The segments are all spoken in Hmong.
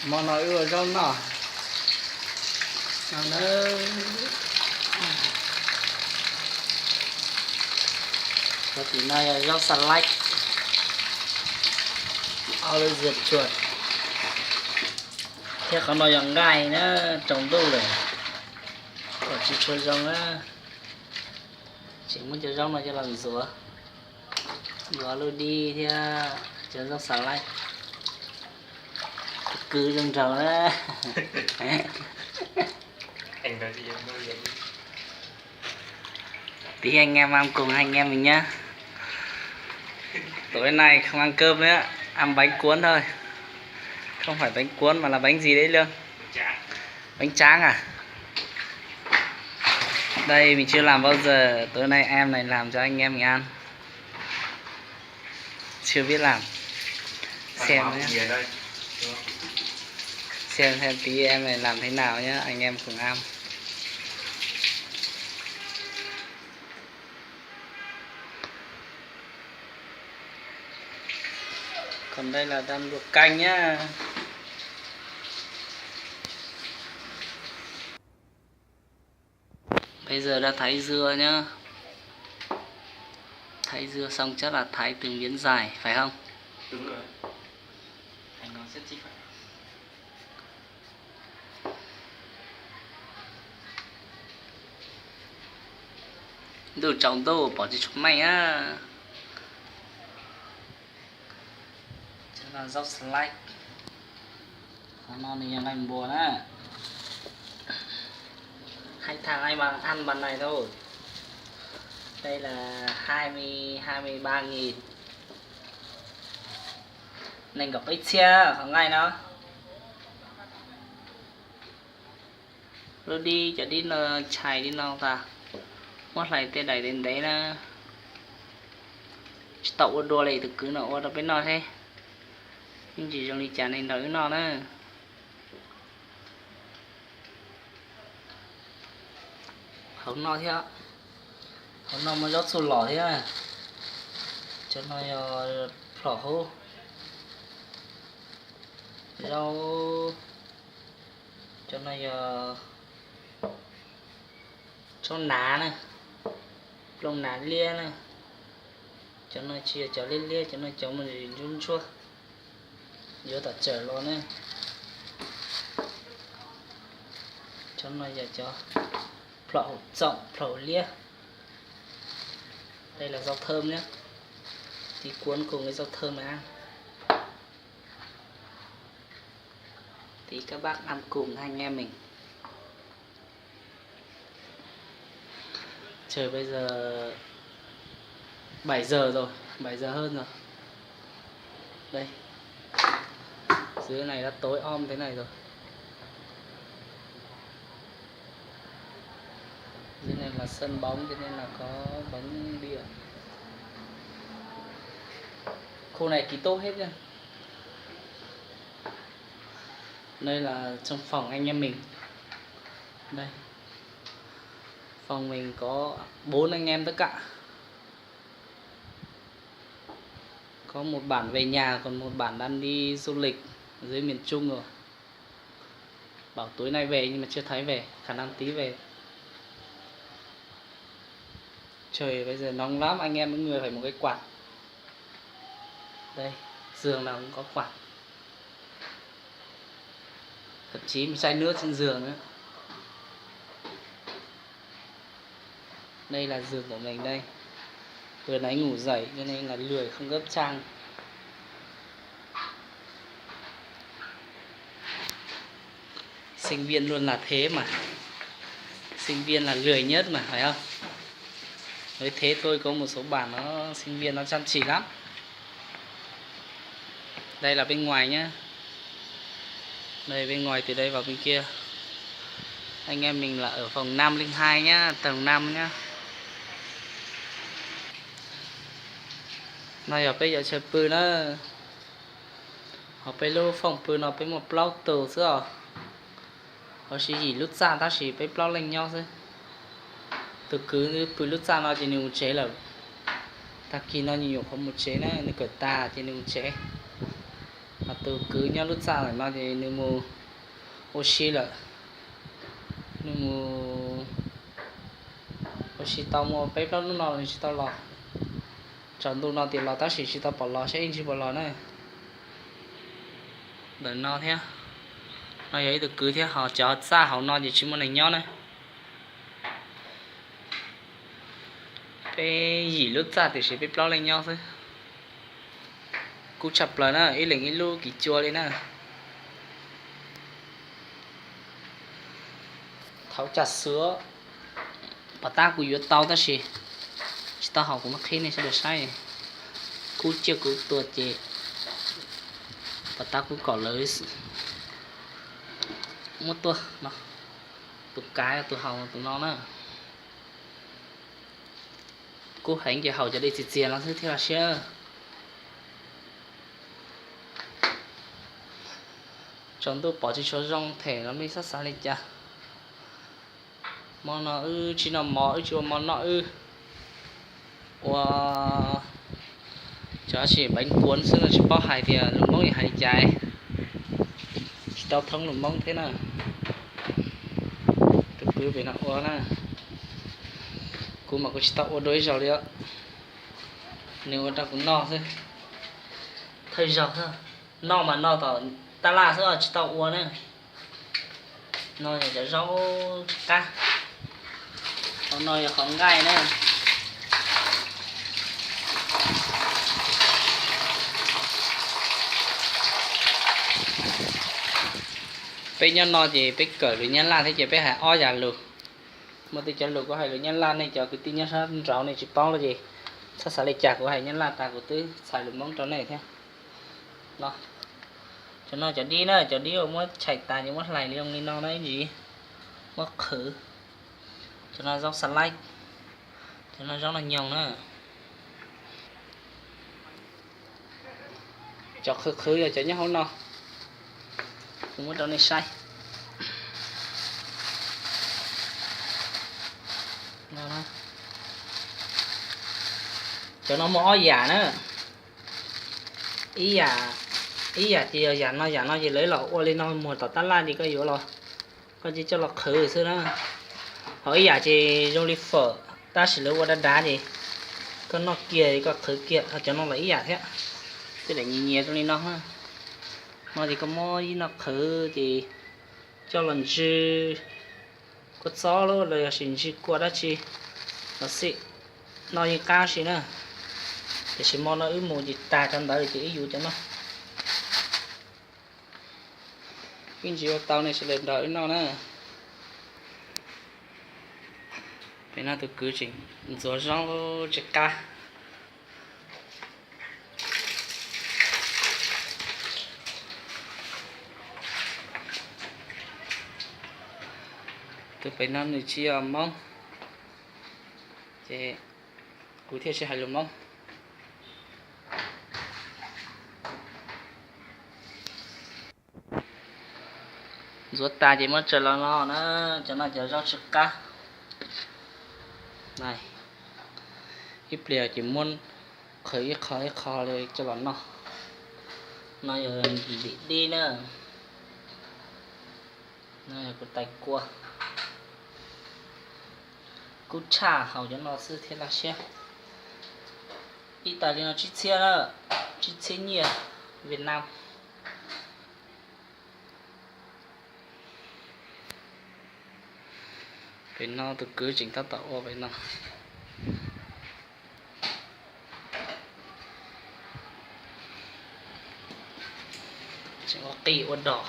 Hmo no wb ua zaub noj no na. Cov tim no yog zaub xalaib, ob lub ziab tsuag, thiab qhov no yog nqaij na, tsaus ntuj lawm kom tsis tshua zoo na. Tseem muab cov zaub no coj los ntxuav, ntxuav lub dib thiab cov zaub xalaib, kwv zoo nraug na. Tí anh em ăn cùng anh em mình nhá. Tối nay không ăn cơm nữa, ăn bánh cuốn thôi. Không phải bánh cuốn mà là bánh gì đấy Lương? Bánh tráng à? Đây mình chưa làm bao giờ, tối nay em này làm cho anh em mình ăn. Chưa biết làm. Xem nhé. Xem xem tí em này làm thế nào nhá, anh em cùng ăn. Còn đây là đang luộc canh nhá. Bây giờ đang thái dưa nhá. Thái dưa xong chắc là thái từng miếng dài, phải không? Đúng rồi. Thái nó sẽ chi phải. Ntuj tsaus ntuj pom tsis tshua meej á. Zaub xalaib. Qhov no nws yog nqaij npua na. Hai tháng nay mà ăn bằng này thôi. Đây là hai mươi, hai mươi ba nghìn. Nees nkaum peb txhiab qhov nqaij no. Lub dib, cov dib no tshais li no tas, muab hlais tej daim ntev ntev na. Tsis tau ua dua li, tus kwv no ua rau peb noj thiab. Yeej tsis zoo li cas, neeg nrog wb noj na. Hauv no thiab, hauv no muaj zaub txhuj lom thiab. Cov no yog plhom hub, zaub, cov no yog zaub nav na, plooj nav liab na. Cov no tsis yog cov liab liab, cov no cov muaj ntsuab ntsuab, yuav tom tsawm los na. Cov no yog cov plhom hauv txoom, plhom hauv liab. Đây là rau thơm nhé. Tí cuốn cùng với rau thơm này ăn. Tí các bác ăn cùng hai anh em mình. Trời bây giờ bảy giờ rồi, bảy giờ hơn rồi. Đây. Dưới này đã tối om thế này rồi. Dưới này là sân bóng cho nên là có bóng điện. Khu này ký túc hết nhá. Đây là trong phòng anh em mình. Đây. Phòng mình có bốn anh em tất cả. Có một bạn về nhà, còn một bạn đang đi du lịch dưới miền Trung rồi. Bảo tối nay về nhưng mà chưa thấy về, khả năng tí về. Trời bây giờ nóng lắm, anh em mỗi người phải một cái quạt. Đây, giường nào cũng có quạt. Thậm chí một chai nước trên giường nữa. Đây là giường của mình đây. Vừa nãy ngủ dậy cho nên là lười không gấp chăn. Sinh viên luôn là thế mà. Sinh viên là lười nhất mà, phải không? Nói thế thôi, có một số bạn nó sinh viên nó chăm chỉ lắm. Đây là bên ngoài nhá. Đây, bên ngoài từ đây vào bên kia. Anh em mình là ở phòng năm linh hai nhá, tầng năm nhá. No yog peb cov chaw pw na. Ho peb lub foom pw no peb muaj plaub tug xwb os. Ho siv yim lub txaj tab sis peb plaub leej nyob xwb. Tus kwv pw lub txaj no ces nws mus tsev lawm. Tag kis no nws nyuam qhuav mus tsev na, nws kawm tag ces nws mus tsev. Tus kwv nyob lub txaj ntawm no ces nws mus ua si lawm. Nws mus ua si tau muaj peb plaub hnub no nws tsis tau los. Tsaus ntuj no tias los tab sis tsis tau pom los, saib ib ntsis puas los na. Ntawm no thiab, no yog ib tug kwv thiab, ho cov txaj hauv no ces tsis muaj neeg nyob na. Peb yim lub txaj tiam sis peb plaub leej nyob xwb. Kub tshaj plaws na, ib leeg ib lub kiv cua li na. Thaum caj xwm pom tab kuv yuav tau tab sis tsis tau haus, kuv muab qhib nej sawv daws saib. Kub ciaj kuv tuag ces pom tab kuv kom lawv muab tuaj no. Tus kav tus haus tus no na. Kub heev ces haus cov dej txias txias no xwb thiaj los siab. Tsaus ntuj pom tsis tshua zoo them los mej txhob xav li cas. Hmo no wb tsis noj mov, wb tsis ua mov noj, wb ua cov sim npeev kuav xwb no, tsis paub hais tias lus Hmoob yog hais li cas, tsis tau thoob lus Hmoob thiab na. Tus kwv pem no ua na, kuv mas kuv tsis tau ua dua ib zaug li os. Nws ua rau kuv noj xwb. Thawj zaug noj mas noj tom tab laj xwb, tsis tau ua na. No yog cov zaub tsis qab, qhov no yog qhov nqaij na. Peb nyob no ces peb kawm lus Nyab Laj thiab ces peb hais ob yam lus. Muaj tej cov lus kuv hais lus Nyab Laj, nej cov kwv tij nyob sab nraud nej tsis paub los ces txhob xav li cas, kuv hais Nyab Laj tas kuv twb txhais lus Hmoob rau nej thiab. No, cov no cov dib na, cov dib uas muab tshais tas ces muab hlais li zoo li no na ib ntsis, muab qhwv. Cov no zaub xalaib, cov no zaub noj nyoog na. Cov qhwv qhwv yog cov nyob hauv no, kuv muab rau nej saib. Cov no muaj ob yam na. Ib yam, ib yam ces yog yam no, yam no ces lawv los ua li no muag tom tab laj ces koj yuav los, koj cia coj los qhwv xwb na. Ho ib yam ces zoo li fawm tab sis lawv ua dav dav ces koj noj kiag koj qhwv kiag, ho cov no los ib yam thiab. Tej daim nyias nyias zoo li no. No ces koj muab ib no qhwv ces coj los ntsw kua txob los yog sis ntsw kua dab tsi los xij, no yeej qab si na. Tiam sis hmo no wb mus ces tag rau ntawd ces wb yuav cov no. Ib ntsis ua tau nej sawv daws nrog wb noj na. Pem no tus kwv tseem ntxuav zaub tsis qab. Tus pem no nws tsis yog Hmoob, ces kuv thiaj tsis hais lus Hmoob. Ntxuav tas ces muab tsaws los no na, cov no cov zaub tsis qab. Ib pliag ces muab qhwv ib qho ib qho li coj los noj. No yog ntim dib na. No yog kuv tais kua. Kub tshaj, haus cov no xwb thiaj laj siab. Ib tais li no tsib txhiab na, tsib txhiab nyiaj Vietnam. Pem no tus kwv tseem tab tom ua pem no. Tseem ua qij ua dos.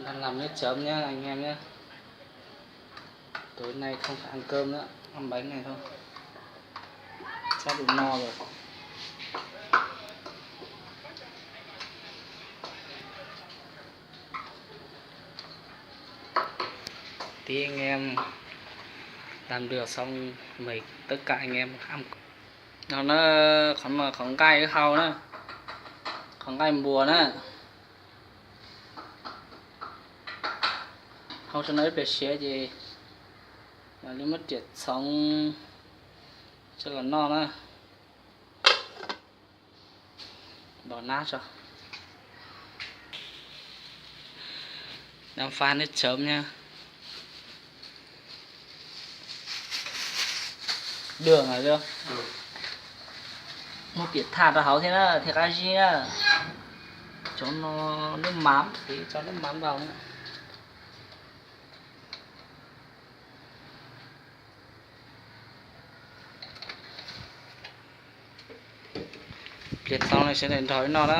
Đang làm nước chấm nhá anh em nhé. Tối nay không phải ăn cơm nữa, ăn bánh này thôi. Chắc đủ no rồi. Tí anh em làm được xong mời tất cả anh em ăn. No na, qhov no qhov nqaij wb hau na. Qhov nqaij npua na, hau rau no ib pliag siav ces mam li muab riam txhoov coj los noj na. Bỏ nát cho. Đang pha nước chấm nha. Đường hả chưa? Muab piam thaj rau hauv thiab na, thiaj qab zib na. Cov no nước mắm thì cho nước mắm vào nữa. Pliag tau no sawv daws nrog wb noj na.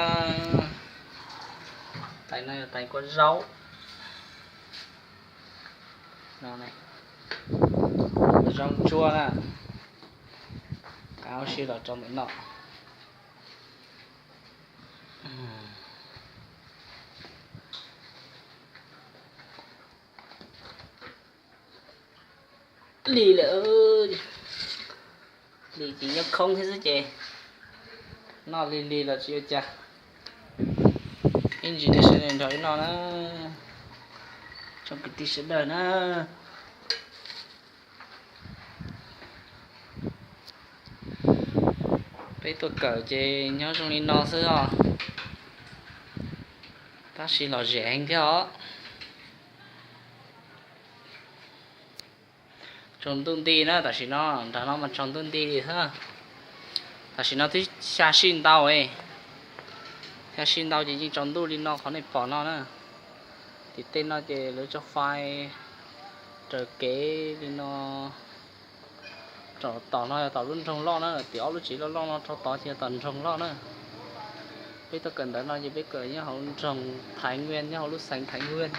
Tais no yog tais kua zaub. Zaub ntsuab na. Qab ua si los rau ntawm no. Lig lawm, lig ces nyob khoob thiab xwb ces noj lig lig los tsis ua cas. Ib ntsis nej sawv daws nrog wb noj na, tsoom kwv tij sawv daws na. Peb tuaj kawm ces nyob zoo li no xwb os, tab sis lom zem heev thiab os. Tsaus ntuj nti na, tam sim no nram no mas tsaus ntuj nti li xwb. Tam sim no twb xya sij ntau, xya sij ntau ces yeej tsaus ntuj li no qhov nej pom no na. Tim tej no ces lawv tso fais raws kev li no. Rau tom no yog tom lub nroog loj na, tim ob lub tsev loj loj no rau tod ces yog tom nroog loj na. Peb tuaj kawm ntawv no ces peb kawm nyob hauv nroog Thaiv Nkuaj, nyob hauv lub xeev Thaiv Nkuaj.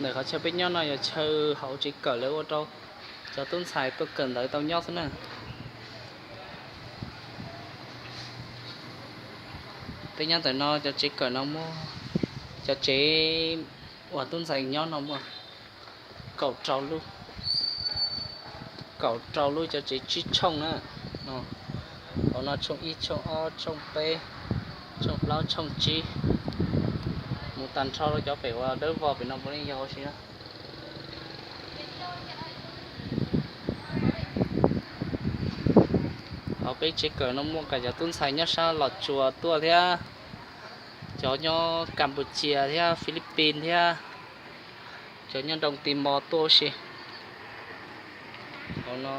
Ntawm qhov chaw peb nyob no yog chaw hauv tsev kawm lawv ua rau cov tub ntxhais tuaj kawm ntawv tau nyob xwb na. Peb nyob ntawm no cov tsev kawm no muaj, cov tsev uas tub ntxhais nyob no muaj kaum rau lub, kaum rau lub cov tsev tsib tshooj na. Hauv no tshooj ib, tshooj ob, tshooj peb, tshooj plaub, tshooj tsib, mus tag nrho rau cov pem uas dawb vog pem no puav leej yog hauv si na. Hauv peb tsev kawm no muaj kaum cov tub ntxhais nyob sab Los Tsuas tuaj thiab, cov nyob Campuchia thiab Philippines thiab, cov nyob nroog Timor tuaj si. Hauv no,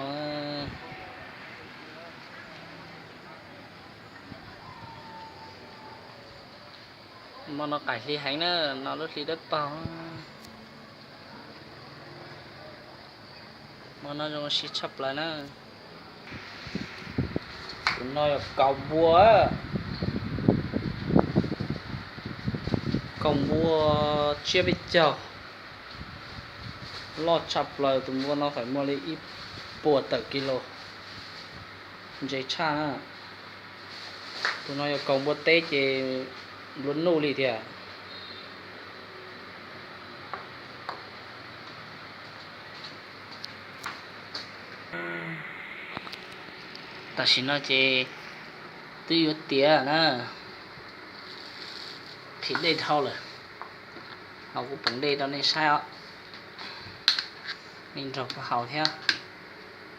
hmo no qaim hli heev na, no lub hli dawb paug. Hmo no zoo ua si tshaj plaws na. Tus no yog kaus npua, kaus npua tsiab peb caug, loj tshaj plaws. Tus npua no feem muaj li ib puas tawm kis lus, ntse tshaj na. Tus no yog kaus npua teb ces nplua nuj li tiag. Tam sim no ces twb yuav tiav na, phim dej dhau lawm, hos kuv poom dej rau nej saib os. Nej nrog kuv haus thiab,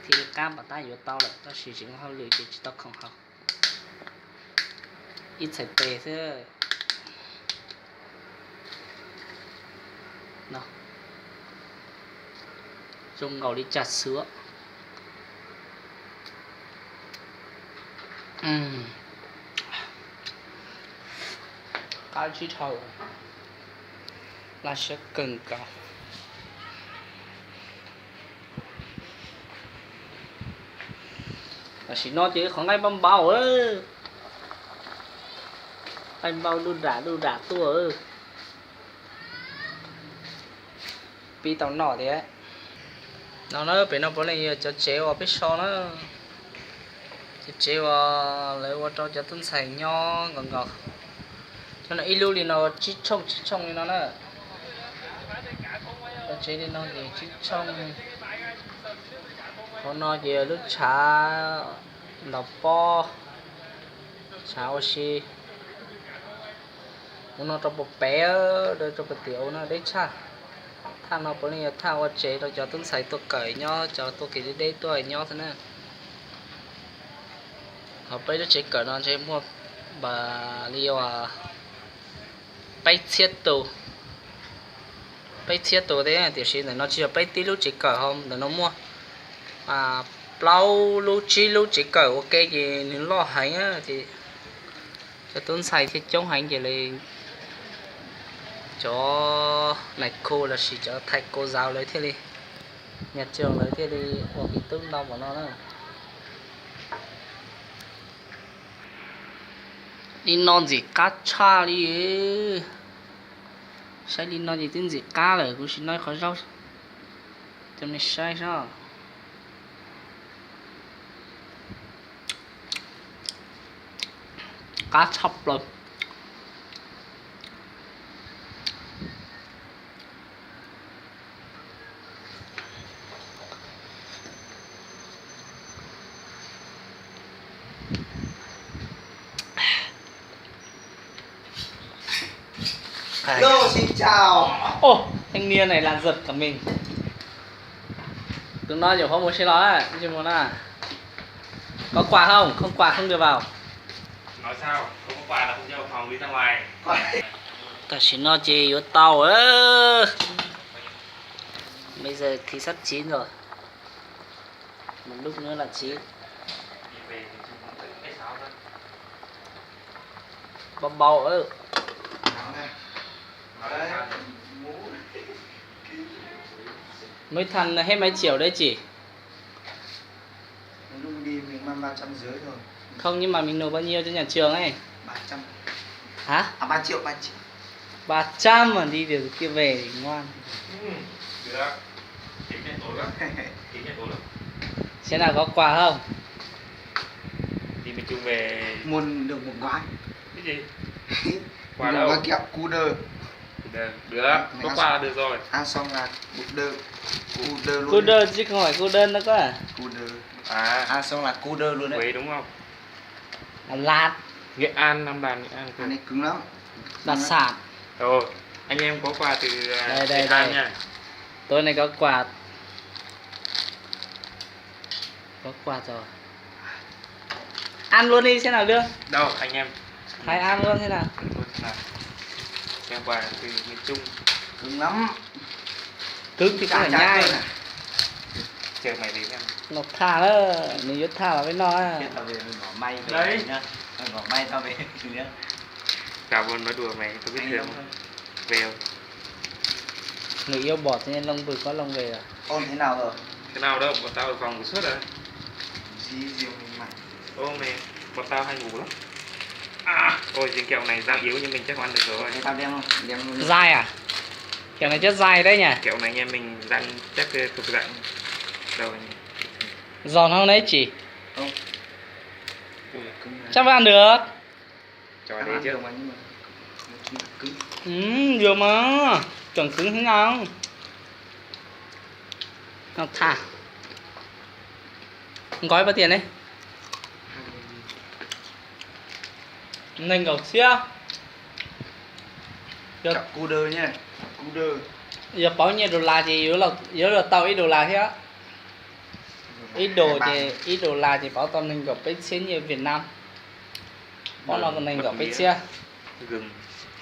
thiaj li qab pom tab yuav tau lawm, tab sis tseem hauj lwm ces tsis tau khoom haus. Ib txhais tes xwb. Zoo nkaus li cas xwb. Qab tsis dhau, laj siab kawg nkaus. Tam sim no ces qhov nqaij npau npau, nqaij npau duj dam duj dam tuaj. Pib tau noj thiab. No na, pem no puav leej yog cov tsev uas peb so na, cov tsev uas lawv ua rau cov tub ntxhais nyob nkaus nkaus. Cov no ib lub li no tsib tshooj tsib tshooj li no na. Cov tsev li no ces tsib tshooj. Hauv no ces lub tshav ntaus pob. Xav ua si, ua no rau puas pem, rau puas tiav, ua no deb tshaj. Thaj no puav leej yog thaj ua tsev rau cov tub ntxhais tuaj kawm nyob, cov tuaj kev deb deb tuaj nyob xwb na. Ho peb lub tsev kawm no ntshe muaj npaum li uas peb txhiab tus, peb txhiab tus thiab, tiam sis ntawm no tsis yog peb tib lub tsev kawm, ho ntawm no muaj plaub lub tsib lub tsev kawm ua ke ces nws loj heev ces cov tub ntxhais thiaj coob heev ces li cov nais khu lossis cov thais cô giáo lawv thiaj li, nhà trường lawv thiaj li ua ký túc ntau npaum no na. Li no ntxim qab tshaj li. Saib li no ces twb ntxim qab lawm, kuv sim noj qhov zaub coj nej saib seb. Qab tshaj plaws. Hello, xin chào. Ồ, thanh niên này là giật cả mình. Tụi nó nhiều khó mua xe lo á, chứ mua na. Có quà không? Không quà không được vào. Nói sao? Không có quà là không cho vào phòng, đi ra ngoài. Tam sim no ces yuav tau. Bây giờ thì sắp chín rồi. Một lúc nữa là chín. Bau bau. Mới thanh hết mấy triệu đấy chị? Không, nhưng mà mình nộp bao nhiêu cho nhà trường ấy? Hả? Ba trăm mà đi được kia về thì ngoan. Xem nào có quà không? Đi miền Trung về. Mua được một gói. Cái gì? Quà đâu? Một gói kẹo cu đơ. Cu đơ. Được, có quà là được rồi. Ăn xong là cu đơ. Cu đơ luôn. Cu đơ chứ không phải cu đơn đâu cơ. Cu đơ. À. Ăn xong là cu đơ luôn đấy. Quế đúng không? Đà Lạt. Nghệ An, Nam Đàn, Nghệ An. Ăn này cứng lắm. Đặc sản. Ồ, anh em có quà từ, à, đây, đây, Nghệ An đây nha. Tối nay có quà. Có quà rồi. Ăn luôn đi xem nào Lương. Đâu, anh em. Thái ăn luôn thế nào? Ăn luôn thế nào? Xem quà từ miền Trung. Cứng lắm. Cứng thì có phải nhai. Chờ mày về xem. Nộp tha đó, mình yuav tha vào với nó á. Chết tao về, mình bỏ may về nhá. Mình bỏ may tao về nhá. Tao nói đùa mày, tao biết Lương. Về không? Người yêu bỏ tự nhiên lông bự có lông về à? Ôn thế nào rồi? Thế nào đâu, bọn tao ở phòng ngủ suốt rồi. Dí rượu mình mày. Ô, mày, bọn tao hay ngủ lắm. À, ôi, viên kẹo này da yếu nhưng mình chắc không ăn được rồi. Thế tao đem không? Đem luôn. Dai à? Kẹo này chất dai đấy nhỉ? Kẹo này nha, mình răng chắc, ờ, thuộc dạng đâu này. Giòn không đấy chị? Không. Ui, cứng. Chắc vẫn ăn được. Cho ăn đấy ăn chứ. Được mà, nhưng mà nó cứng. Ừ, được mà. Tưởng cứng thế nào? Nó thả. Gói bao tiền đấy? Neeg nkaum txhiab. Yog, cu đơ nha, cu đơ. Yog pauv nyiaj dollar ces yuav los, yuav los tau ib dollar thiab. Ib dollar ces, ib dollar ces pauv tau neeg nkaum peb txhiab nyiaj Việt Nam. Pauv no neeg nkaum peb txhiab. Gừng,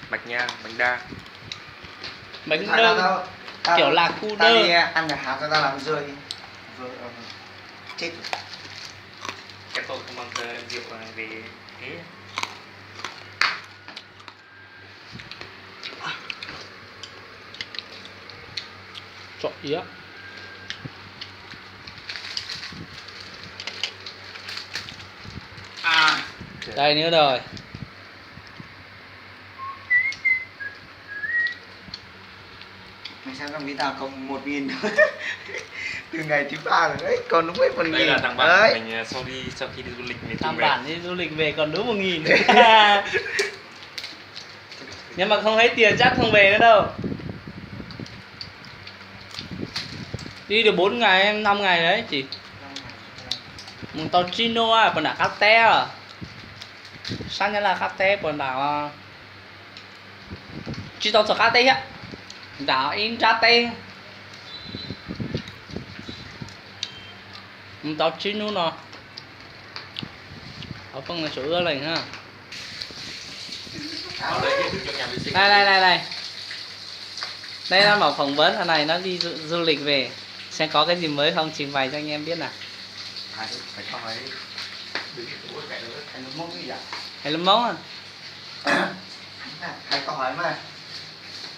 mạch nha, bánh đa. Bánh đa, kiểu là cu đơ. Ăn nhà hàng cho tao làm dưa đi. Chết rồi. Chắc tôi không mang rượu này về thế. Chọn dĩa. À, đây nữa rồi. Mày sao trong ví tao cộng một nghìn từ ngày thứ ba rồi đấy, còn đúng một nghìn. Đây là thằng bạn mình, ờ, sau đi, sau khi đi du lịch miền Trung về. Thằng bạn đi du lịch về còn đúng một nghìn. Nhưng mà không hết tiền chắc không về nữa đâu. Đi được bốn ngày, năm ngày đấy chị. Mus tau tsib hnub, pom nram qab teb. Sab Nyab Laj qab teb puas nram? Tsis tau txog qab teb thiab, nram ib nrab teb. Mus tau tsib hnub no, thov pheej tsum ua leej na. Đây, đây, đây, đây. Đây là mẫu phỏng vấn, thằng này nó đi du, du lịch về. Xem có cái gì mới không, trình bày cho anh em biết nào. Hais lus Hmoob, hais lus Hmoob.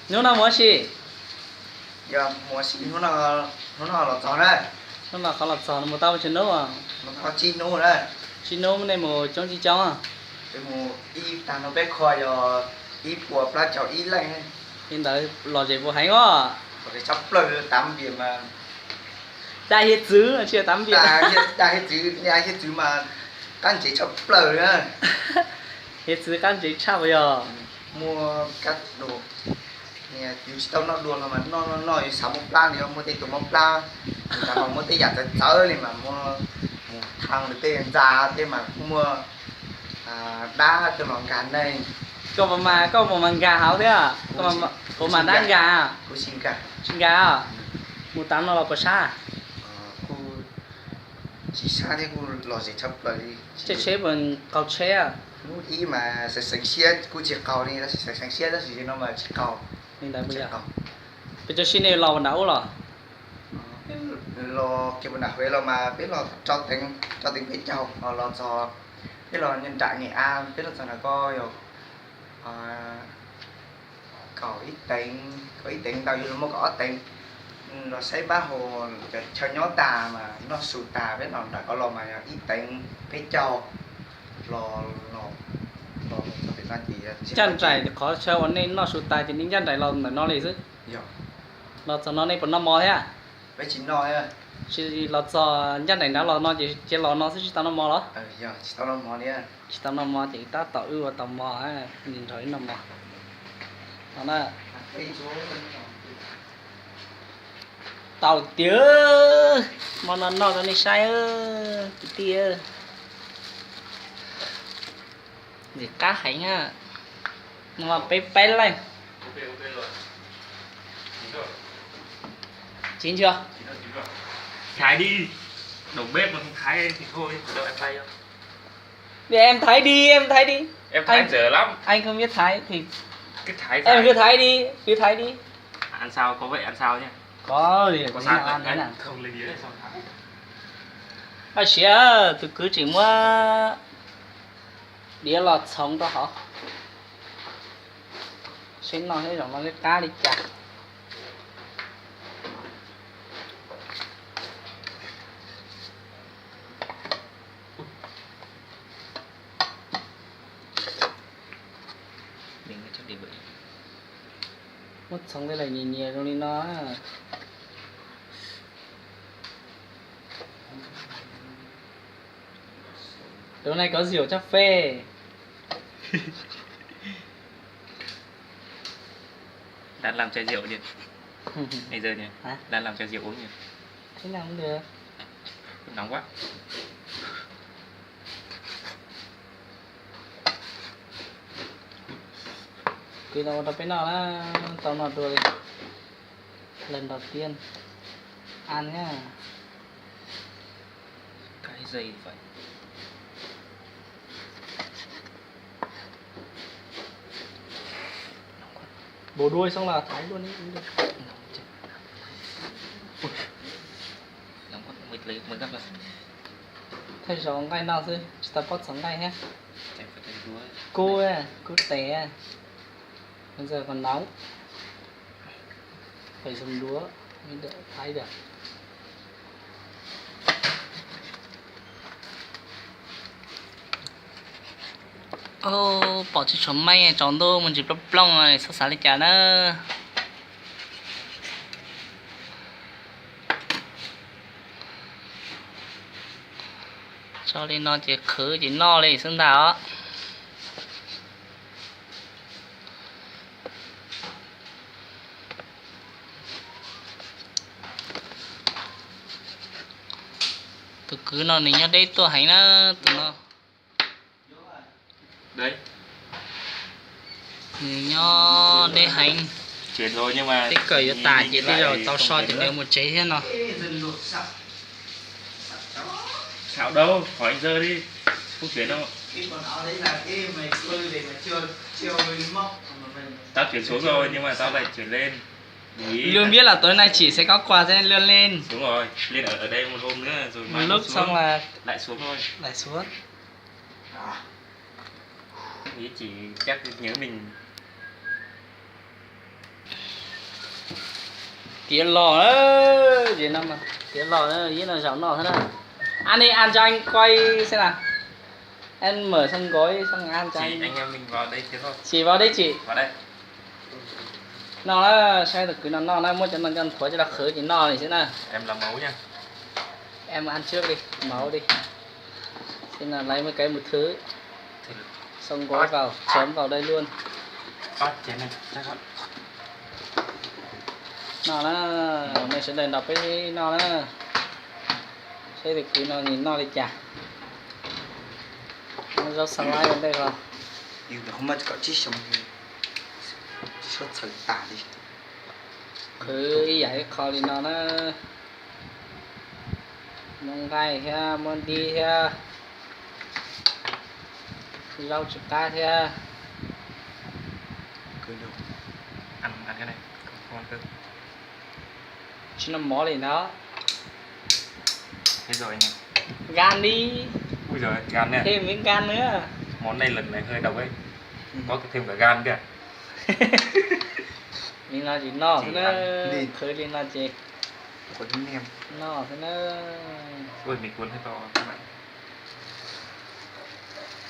Hnub no mus ua si? Yog mus ua si, hnub no, hnub no los txog na. Hnub no qhov los txog no mus tau tsib hnub? Mus tau tsib hnub na. Tsib hnub nej mus coob tsis coob? Peb mus ib tag no peb kho yog ib puas plaub caug ib leej. Li ntawd lom zem puas heev os? Lom zem tshaj plaws, tám điểm mà. Daj hiav txwv, daj hiav txwv, daj hiav txwv mas qab ntsev tshaj plaws na. Hiav txwv qab ntsev tshaj puas yog? Muaj kab dua, yus tsis tau noj dua los mas noj noj noj yus xav mob plab, yus muaj tej tus mob plab, yus xav muaj tej yam txawv txawv li mas muaj, mus thaj lwm tej ntxa tej mas kuj muaj dab coj los nkag neeg. Koj puas mas, koj puas mas nkag hauv thiab? Kuv mas dab nkag. Tsis nkag. Mus tav no los puas sab? Kuj tsis sab thiab, kuj lom zem tshaj plaws li. Caij tsheb puas qaug tsheb? Hnub ib mas xeev xeev siab kuj tsis qaug li, tab sis xeev xeev siab tab sis no mas tsis qaug. Li ntawd puas yog? Peb cov sib nej los puas nram ub los? Los kiag puas nram Huav los mas peb los rau teev, rau teev peb caug los txog, peb los nram Nghệ An, peb los txog nram ko yog kaum ib teev, kaum ib teev ntau, yuav los muaj kaum ob teev. Los saib pab hauv cov chaw nyob tas mas noj su tas peb los nram ko los mas yog ib teev peb caug los. Ncaj nraim qhov chaw uas nej noj su tas ces nej ncaj nraim los ntawm no li xwb. Los txog no nej puas noj mov thiab? Peb tsis noj. Tsis los txog ncaj nraim nrad los no ces cia los no xwb tsis tau noj mov los? Tsis tau noj mov ces tab tom wb ua tau mov, nrog wb noj mov no na. Tau tiag, hmo no noj rau nej saib kwv tij. Ntxim qab heev na. No peb peb leej. Chín chưa? Thái đi. Đầu bếp mà không thái thì thôi, đâu ăn tay đâu. Để em thái đi, em thái đi. Em thái dở lắm. Anh không biết thái thì cái thái em cứ thái đi, cứ thái đi. Ăn sao, có vậy ăn sao nhá. Có gì có sao ăn thế nào. Không lấy đĩa sao thái. Bác sĩ ơi, tôi cứ chỉ mua đĩa lò sống đó hả? Seb noj seb zoo no seb qab li cas. Muab txhoov tej lawm nyias nyias zoo li no. Đồ này có rượu cà phê. Đang làm chai rượu nhỉ? Bây giờ nhỉ? Hả? Đang làm chai rượu uống nhỉ? Thế nào cũng được. Nóng quá. Kwv tau ua rau peb noj na, tau noj dua li. Lần đầu tiên ăn nhá. Cái gì vậy? Bổ đuôi xong là thái luôn ý. Nóng quá. Ui. Nóng quá, mệt lắm, mệt lắm rồi. Thaij zog nqaij noj xwb, tsis tau paub txog nqaij thiab. Kub, kub tes. Bây giờ còn nóng. Phải dùng đũa mới đỡ thái được. Pom tsis tshua meej, tsaus ntuj mus ntsis plooj plooj, txhob xav li cas na. Tso li no ces qhwv ces noj li xwb ntag os. Tus kwv no nws nyob deb tuaj heev na, tus no. Nws nyob deb heev, teb kawm yuav tas ces tej zaum tau so ces nws mus tsev thiab no. Tháo đâu, khỏi giờ đi. Không chuyển đâu. Tao chuyển xuống rồi nhưng mà tao lại chuyển lên. Luôn biết là tối nay chỉ sẽ có quà cho nên luôn lên. Đúng rồi, lên ở, ở đây một hôm nữa rồi mai mốt xuống. Một lúc xong là lại xuống thôi. Lại xuống. Ý chỉ chắc nhớ mình. Tiav los, tiav los, ib no zaum noj xwb na. Ăn đi, ăn cho anh quay xem nào. Em mở xong gói xong ăn cho anh. Chỉ anh em mình vào đây tiếp thôi. Chỉ vào đây chị. Vào đây. No na, saib tus kwv no noj na, muab cov no coj nthuav coj los qhwv ces noj li xwb na. Em làm mẫu nha. Em ăn trước đi, mẫu đi. Xem nào, lấy một cái một thứ. Xong gói vào, chấm vào đây luôn. Noj na, nej sawv daws nrog peb noj na. Saib tus kwv no nws noj li cas. Muab zaub xas laib ua ntej os. Qhwv ib yam ib qho li no na. Muab nqaij thiab muab dib thiab zaub tsw qab thiab. Tsis noj mov li ntawd. Gan li. Ui giời, gan nha. Thêm miếng gan nữa. Món này lần này hơi độc đấy. Có thêm cả gan kìa. Li no tsis noj xwb na. Qhwv li no ces noj xwb na. Ui, mình cuốn hơi to các bạn.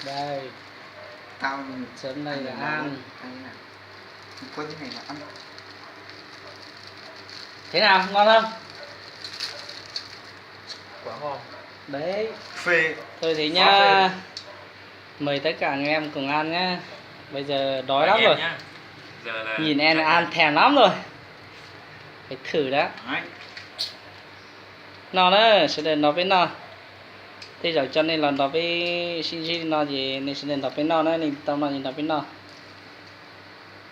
Đây. Tao chấm này là ăn. Ăn như nào? Cuốn thế này là ăn. Thế nào, ngon không? Quá ngon. Đấy. Phê. Thôi thế quá nha. Phê. Mời tất cả anh em cùng ăn nhá. Bây giờ đói lắm rồi. Nhìn em ăn thèm lắm rồi. Phải thử đã. Đấy. Noj na, sawv daws nrog peb noj. Tej zaum coj nej los nrog peb sib ntsib li no ces nej sawv daws nrog peb noj na, nej tau noj ces nrog peb noj.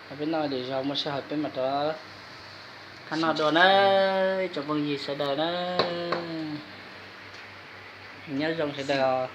Nrog peb noj lwm zaus muaj sij hawm peb mam rov qab noj dua na, tsoom phooj ywg sawv daws na. Nyob zoo sawv daws os.